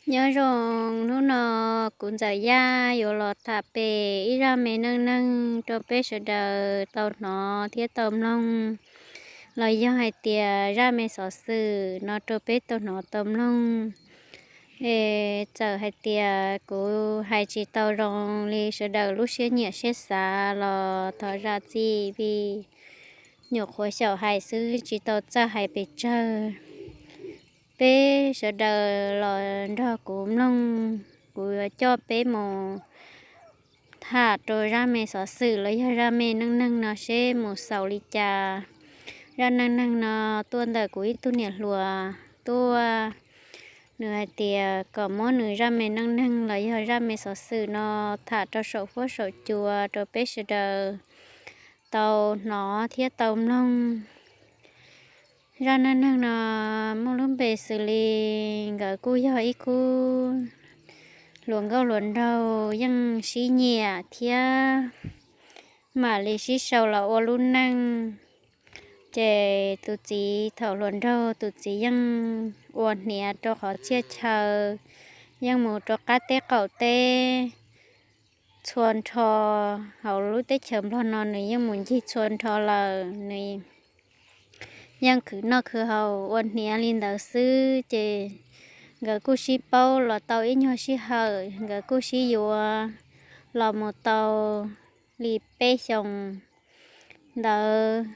Nyob zoo, hnub no kuv Ntxawm Yaj yuav los tham pem ib zaj me neej neeg rau peb sawv daws tau hnov thiab tau mloog, los yog hais tias zaj me xov xwm no rau peb tau hnov tau mloog. Es txawm hais tias kuv hais tsis tau zoo li sawv daws lub siab nyiam siab xav los thov zam txim vim nyuam qhuav xyaum hais xwb tsis tau txawj hais pes tsawg. Peb sawv daws los nrog kuv mloog, kuv yuav coj peb mus tham rau zaj me xov xwm los yog zaj me neej neeg no seb mus xaus li cas. Zaj neej neeg no tuaj ntawm kuv ib tug niam hluas tuaj, nws hais tias kom muab nws zaj me neej neeg los yog zaj me xov xwm no tham rau saum huab saum cua rau peb sawv daws tau hnov thiab tau mloog. Zaj neej neeg no muaj lub npe xws li nkawd kuj yog ib khub hluas nkauj hluas nraug yeej sib nyiam thiab mam li sib sau los ua lub neej. Ces tus txiv thaum hluas nraug tus txiv yeej ua hniav rau qhov txhia chaw, yeej mus rau qab teb qaum teb txhua nrho, hauv lub teb chaws Nplog no nws yeej mus ncig txhua nrho lawm, nws yeej khwv noj khwv haus ua hniav li ntawd xwb. Ces nkawd kuj sib paub los tau ib nyuag sij hawm, nkawd kuj sib yuav los mus tau li peb xyoos ntawd,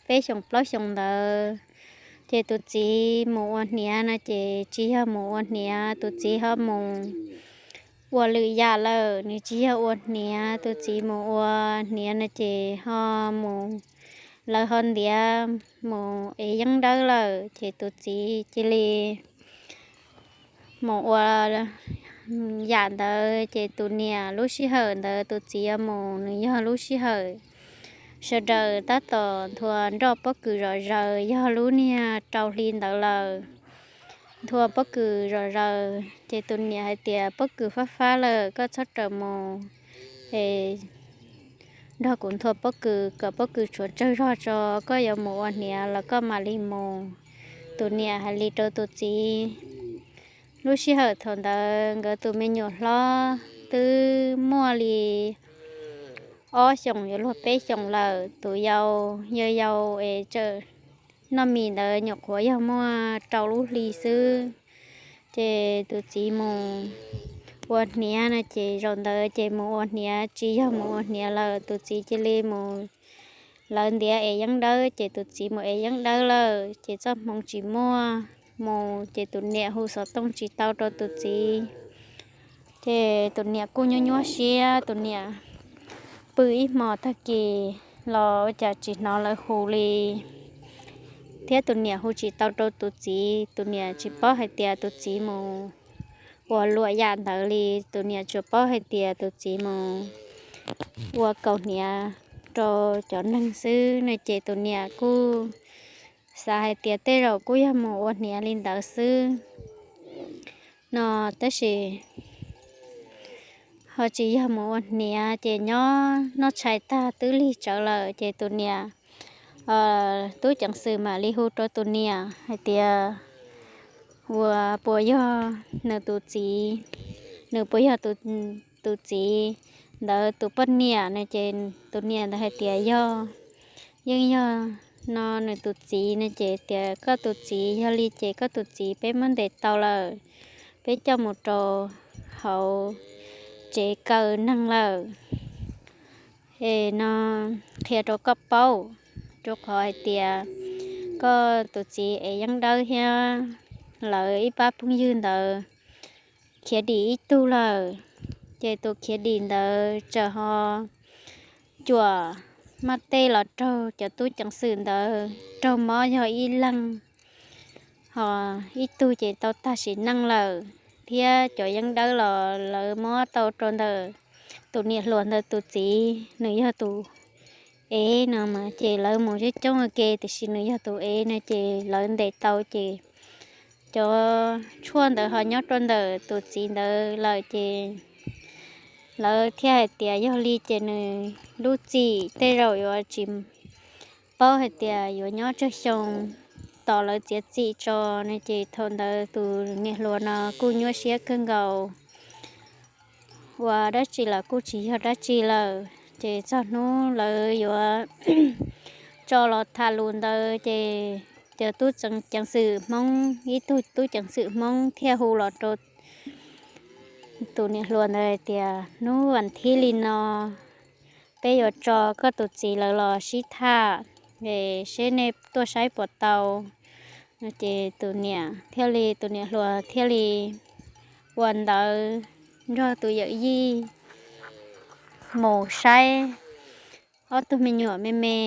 peb xyoos plaub xyoos ntawd. Ces tus txiv mus ua hniav no ces tsis yog mus ua hniav, tus txiv ho mus ua lwm yam lawm, nws tsis yog ua hniav. Tus txiv mus ua hniav no ces ho mus, lawv ho ntiav mus ev yeeb dawb lawm, ces tus txiv cia li mus ua yam ntawd. Ces tus niam lub sij hawm ntawd tus txiv yuav mus, nws yog lub sij hawm sawv daws tab tom nthua nroj pob kws zom zaws, yog lub niag rau hli ntawd lawm. Nthua pob kws zom zaws ces tus niam hais tias, pob kws fab fab lawm, koj txhob rawm mus es nrog kuv nthua pob kws kom pob kws tshuav tsawg zog tso, koj yuav mus ua hniav los koj mam li mus. Tus niam hais li rau tus txiv. Lub sij hawm thaum ntawd nkawd tus me nyuam hlob twb muaj li ob xyoos yuav luag peb xyoos lawm, tus yau yau yau es tseem noj mis ntawd nyuam qhuav yog muaj rau lub hli xwb. Ces tus txiv mus ua hniav no ces zaum ntawd ces mus ua hniav tsis yog mus ua hniav lawm, tus txiv cia li mus, lawv ntiav ev yeeb dawb ces tus txiv mus ev yeeb dawb lawm, ces txoj hmoov tsis muaj, mus ces tus niam hu xov tooj tsis tau rau tus txiv. Ces tus niam kuj nyuaj nyuaj siab, tus niam pw ib hmos tag kis los ua cas tsis hnov lawv hu li, thiab tus niam hu tsis tau rau tus txiv. Tus niam tsis paub hais tias tus txiv mus ua luam yam ntawd li, tus niam tsuas paub hais tias tus txiv mus ua kaus hniav rau cov neeg xwb no ces tus niam kuj xav hais tias tej zaum kuj yog mus ua hniav li ntawd xwb no, tab sis ho tsis yog mus ua hniav. Ces nyob noj tshais tag twb lig tsawv lawm ces tus niam tub ceev xwm mam li hu rau tus niam hais tias, ua puas yog nws tus txiv, nws puas yog tus txiv ntawd tus poj niam no ces tus niam ntawd hais tias yog, yeej yog no nws tus txiv no ces tias koj tus txiv, yog li ces koj tus txiv peb muab ntes tau lawm, peb coj mus rau hauv tsev kaw neeg lawm. Es no qhia rau koj paub, rau qhov hais tias koj tus txiv ev yeeb dawb thiab lawv ib pab phooj ywg ntawd khiav dim ib tug lawm. Ces tus khiav dim ntawd txawm ho cuam maj tej los raug cov tub ceev xwm ntawd raug mob yog ib leeg, ho ib tug ces tau tag sim neej lawm, thiab cov yeeb dawb los lawv muab tau rau ntawm tus niam hluas ntawd tus txiv, nws yog tus ev no mas ces lawv mus coob coob ua ke tiam sis nws yog tus ev no ces lawv ntes tau ces cov tshuaj ntawd ho nyob rau ntawm tus txiv ntawd lawm ces lawv thiaj hais tias yog li ces nws lub txim tej zaum yuav tsis paub hais tias yuav nyob tsawg xyoo. tos lawv txiav txim tso no ces thaum ntawd tus niam hluas no kuj nyuaj siab kawg nkaus, ua dab tsi los kuj tsis yog dab tsi lawm. Ces txog hnub lawv yuav tso los tham lus ntawd ces cov tub ceev xwm Hmoob, ib tug tub ceev xwm Hmoob thiaj hu los rau tus niam hluas ntawd hais tias, hnub vas thib li no peb yuav tso koj tus txiv lawv los sib tham, seb nej tuaj saib puas tau. Ces tus niam thiaj li, tus niam hluas thiaj li ua ntawv nrog tus yawm yij mus saib ob tug me nyuam me me.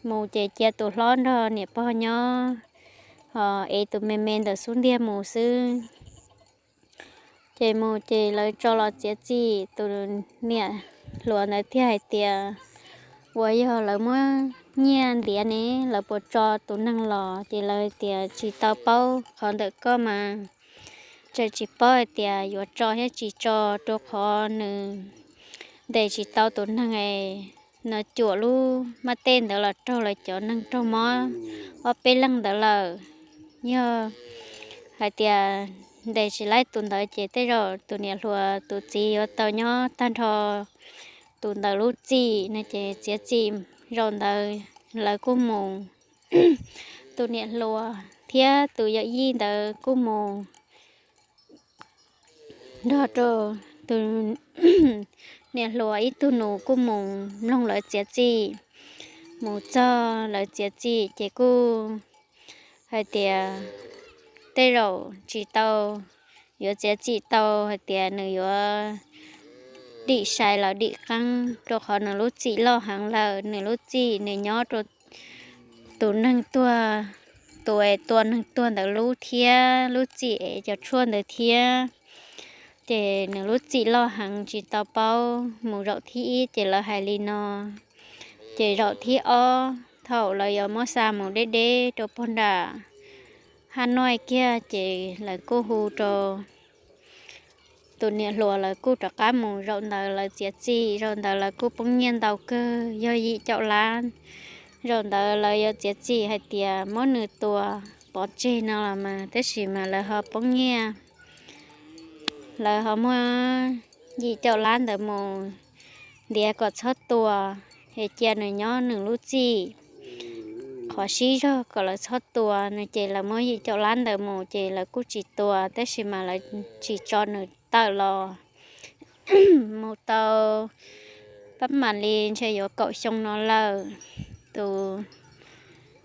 Mus ces cia tus hlob nrog niam pog nyob, ho ev tus me me ntawm xub ntiag mus xwb. Ces mus ces lawv tso los txiav txim, tus niam hluas ntawd thiaj hais tias, uas yog lawv muab nyiaj ntiav ne, lawv puas tso tus neeg los? Ces lawv hais tias, tsis tau paub, qhov ntawm koj mas tseem tsis paub hais tias yuav tso thiab tsis tso, rau qhov nws ntes tsis tau tus neeg es no cuam lub maj teb ntawd los raug lawv cov neeg raug mob ob peb leeg ntawd lawm. Yog hais tias ntes tsis laib tus ntawd ces tej zaum tus niam hluas tus txiv yuav tau nyob tag nrho tus ntawd lub txim no. Ces txiav txim zaum ntawd lawv kuj mus, tus niam hluas thiab tus yawm yij ntawd kuj mus nrog rau tus niam hluas ib tug nus kuj mus mloog lawv txiav txim. Mus txog lawv txiav txim ces kuj hais tias tej zaum tsis tau, yuav txiav txim tau hais tias nws yuav dim sai los dim qeeb, rau qhov nws lub txim loj heev lawm. Nws lub txim nws nyob rau tus neeg tuag, tus es tua neeg tuag ntawd lub thiab, lub txim es cov tshuaj ntawd thiab. Ces nws lub txim loj heev tsis tau paub. Mus zaum thib ib ces lawv hais li no. Ces zaum thib ob thaum lawv yuav muab xa mus deb deb rau pog nram Haj Noij kiag ces lawv kuj hu rau tus niam hluas, lawv kuj rov qab mus. Zaum ntawd lawv txiav txim, zaum ntawd lawv kuj poob nyiaj ntau kawg, yog yim caum lab. Zaum ntawd lawv yuav txiav txim hais tias muab nws tua pov tseg no los mas, tab sis mas lawv ho poob nyiaj, lawv ho muab yim caum lab ntawd mus ntiav kom txhob tua, es cia nws nyob nws lub txim, qhov sib zog kom lawv txhob tua no. Ces lawv muab yim caum lab ntawd mus ces lawv kuj tsis tua, tab sis mas lawv tsis tso nws tawm los. Mus tau pab mam li ntshe yuav kaum xyoo no lawm, tus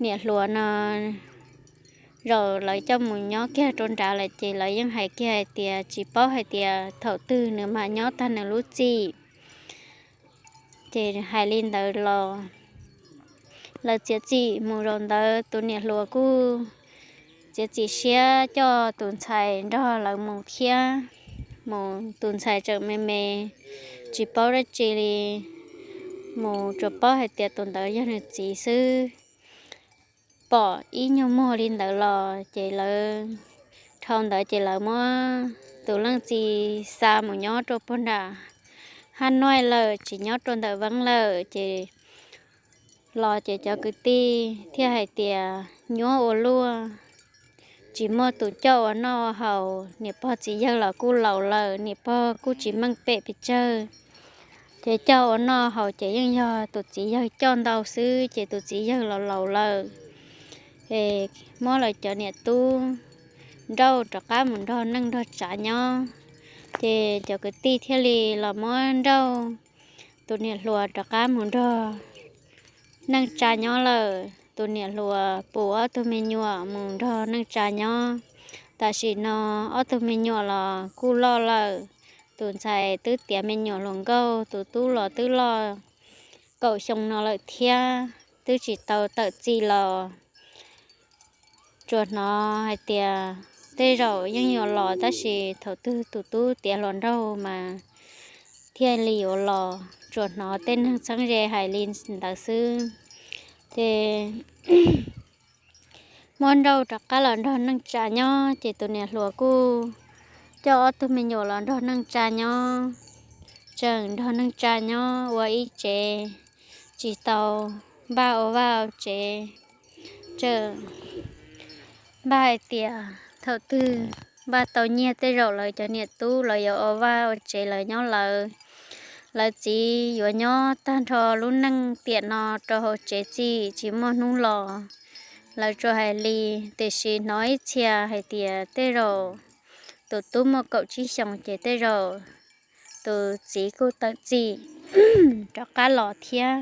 niam hluas no zaum lawv coj mus nyob kiag rau nrad lawm ces lawv yeej hais kiag hais tias tsis paub hais tias thaum twg nws mam nyob tag nws lub txim. Ces hais li ntawd los lawv txiav txim mus. Zaum ntawd tus niam hluas kuj txiav txim siab coj tus ntxhais nrog lawv mus thiab. Mus tus ntxhais tseem me me, tsis paub dab tsi li, mus tsuas paub hais tias tus ntawd yog nws txiv xwb. Pom ib nyuag muag li ntawd los ces lawv, dhau ntawd ces lawv muab tus leej txiv xa mus nyob rau pog nram Haj Noij lawm, tsis nyob rau ntawm Veeb lawm. Ces los ces cov kwv tij thiaj hais tias nyuab ua luaj, tsis muaj tus coj ua noj ua haus, niam pog txiv yawg los kuj laus lawm, niam pog kuj tsis meej pem pes tsawg. Ces coj ua noj haus ces yeej yog tus txiv yawg coj ntau xwb, ces tus txiv yawg los laus lawm. Es muab lawv cov niam tub nrauj rov qab mus nrog neej nrog tsav nyob. Ces cov kwv tij thiaj li los muab nrauj tus niam hluas rov qab mus nrog neej tsa nyob lawm. Tus niam hluas pus ob tug me nyuam mus nrog neej tsa nyob. Tam sim no ob tug me nyuam los kuj loj lawm. Tus ntxhais twb tiav me nyuam hluas nkauj, tus tub los twb loj kaum xyoo no lawm thiab, twb tsis tau tawm txij los. Tsuas hnov hais tias tej zaum yeej yuav los, tab sis thaum twg tus tub tiav hluas nraug mas thiaj li yuav los. Tsuas hnov tej neeg txheeb ze hais li ntawd xwb. Ces muab nrauj rov qab los nrog neej tsa nyob, ces tus niam hluas kuj coj ob tug me nyuam los nrog neej tsa nyob. Tseem nrog neej tsa nyob ua ib tsev, tsis tau npaj ua vaj tsev. Tseem Npaj hais tias thaum twg npaj tau nyiaj tej zaum lawv cov niam tub los yuav ua vaj ua tsev lawv nyob lawv. Lawv txiv yuav nyob tag nrho lub neej tiam no rau hauv tsev txij tsis muaj hnub los. Lawv tsuas hais li, tiam sis hnov ib txhia hais tias tej zaum tus tub muaj kaum tsib xyoos ces tej zaum tus txiv kuj tawm txim rov qab los thiab.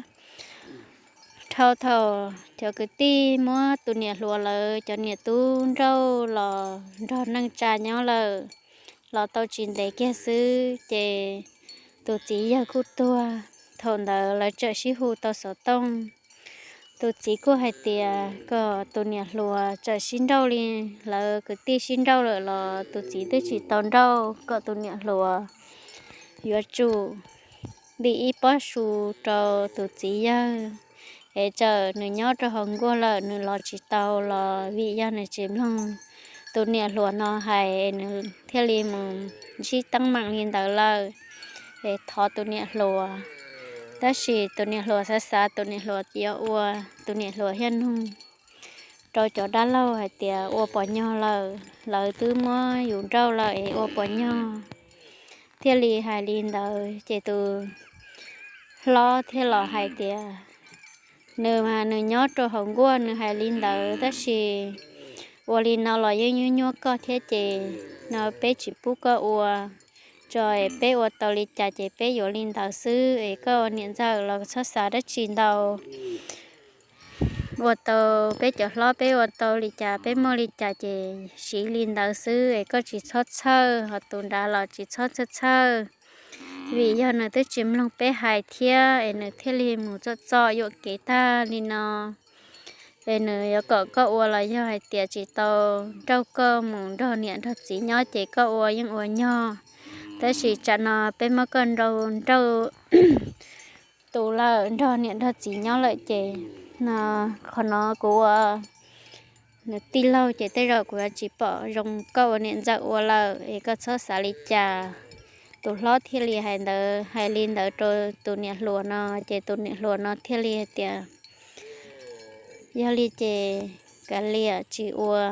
Dhau thaum cov kwv tij muab tus niam hluas lawv cov niam tub nrauj los nrog neej tsa nyob lawm, los tau tsis ntev kiag xwb ces tus txiv yawg kuj tuag. Thaum ntawd lawv txawm sib hu tau xov tooj. Tus txiv kuj hais tias kom tus niam hluas txawm sib nrauj li lawv kwv tij sib nrauj lawm los tus txiv twb tsis tau nrauj, kom tus niam hluas yuav tsum ntim ib pob su rau tus txiv yawg, es txawm nws nyob rau hauv nkuaj lawm nws los tsis tau los vim yog nws tsis mloog tus niam hluas no hais, nws thiaj li mus ntsib teeb meem li ntawd lawm, es thov tus niam hluas. Tab sis tus niam hluas xav xav tus niam hluas yuav ua, tus niam hluas thiaj nug rau cov dab laug hais tias ua puas nyog lawm, lawv twb muab yus nrauj lawm es ua puas nyog. Thiaj li hais li ntawd ces tus hlob thiaj los hais tias nws mas nws nyob rau hauv nkuaj nws hais li ntawd, tab sis ua li no los yeej nyuaj nyuaj koj thiab ces no peb tsis pub koj ua tso, es peb ua tau li cas ces peb yuav li ntawd xwb, es koj ua niam ntxawm los txhob xav dab tsi ntau. Ua tau, peb cov hlob peb ua tau li cas peb muaj li cas ces siv li ntawd xwb, es koj tsis txhob txhawj, ho tus nrad los tsis txhob txhawj txhawj, vim yog nws twb tsis mloog peb hais thiab es nws thiaj li mus txom txom yuam kev tag li no. Es nws yuav kom koj ua los yog hais tias tsis tau nrauj koj mus nrog niam nrog txiv nyob ces koj ua yeej ua nyog, tab sis tsam no peb muab koj nrauj nrauj tus lawm nrog niam nrog txiv nyob lawm ces no, qhov no kuv ua nws tij laug ces tej zaum kuv yuav tsis pom zoo koj ua niam ntxawm ua lawm, es koj txhob xav li cas. Tus hlob thiaj li hais ntawd, hais li ntawd rau tus niam hluas no ces tus niam hluas no thiaj li hais tias yog li ces kav liam tsis ua.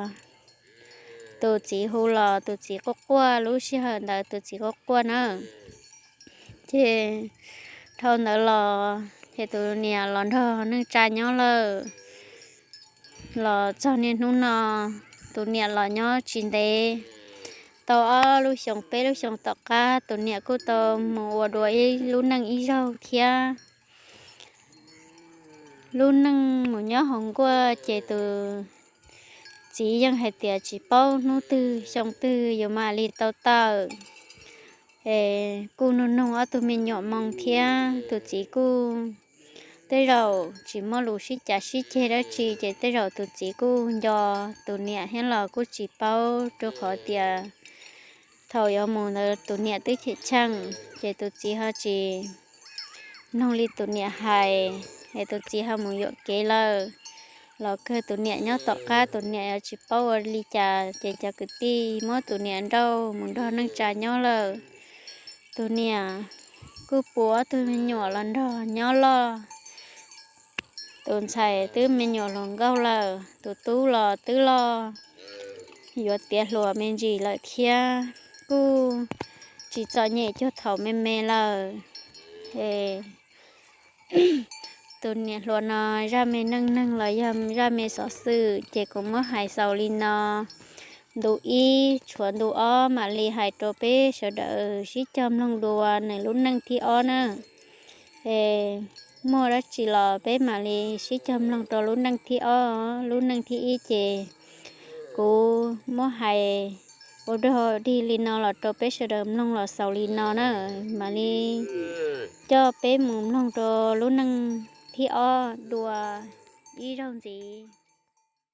Tus txiv hu los tus txiv quaj quaj, lub sij hawm ntawd tus txiv quaj quaj na. Ces dhau ntawd los ces tus niam los nrog neej tsa nyob lawm. Los txog niaj hnub no, tus niam los nyob tsis ntev, tau ob lub xyoos peb lub xyoos tom qab tus niam kuj tau mus ua dua ib lub neej ib zaug thiab. Lub neej mus nyob hauv nkuaj ces tus txiv yeej hais tias tsis paub hnub twg xyoo twg yuav mam li tau tawm. Es kuj nug nug ob tug me nyuam moo thiab, tus txiv kuj tej zaum tsis muaj lus sib cav sib ceg dab tsi ces tej zaum tus txiv kuj nco tus niam thiab los kuj tsis paub, rau qhov tias thaum yuav mus ntawd tus niam twb cheem tsheej ces tus txiv ho tsis mloog li tus niam hais, es tus txiv ho mus yuam kev lawm. Los kawg tus niam nyob tom qab tus niam yuav tsis paub ua li cas ces cov kwv tij muab tus niam nrauj mus nrog neej tsa nyob lawm. Tus niam kuj pub ob tug me nyuam los nrog nyob loj. Tus ntxhais twb me nyuam hluas nkauj lawm, tus tub los twb loj yuav tiav hluas me ntsis lawm thiab, kuj tsis txom nyem cuag thaum me me lawm. Es tus niam hluas no zaj me neej neeg los yog zaj me xov xwm ces kuv muab hais xaus li no. Ntu ib tshuav ntu ob mam li hais rau peb sawv daws sib cog mloog dua nws lub neej thib ob na. Es muaj dab tsi los peb mam li sib cog mloog rau lub neej thib ob. Lub neej thib ib ces kuv muab hais ua dog dig li no los rau peb sawv daws mloog los xaus li no na. Mam li coj peb mus mloog rau lub neej thib ob dua ib zaug ntxiv.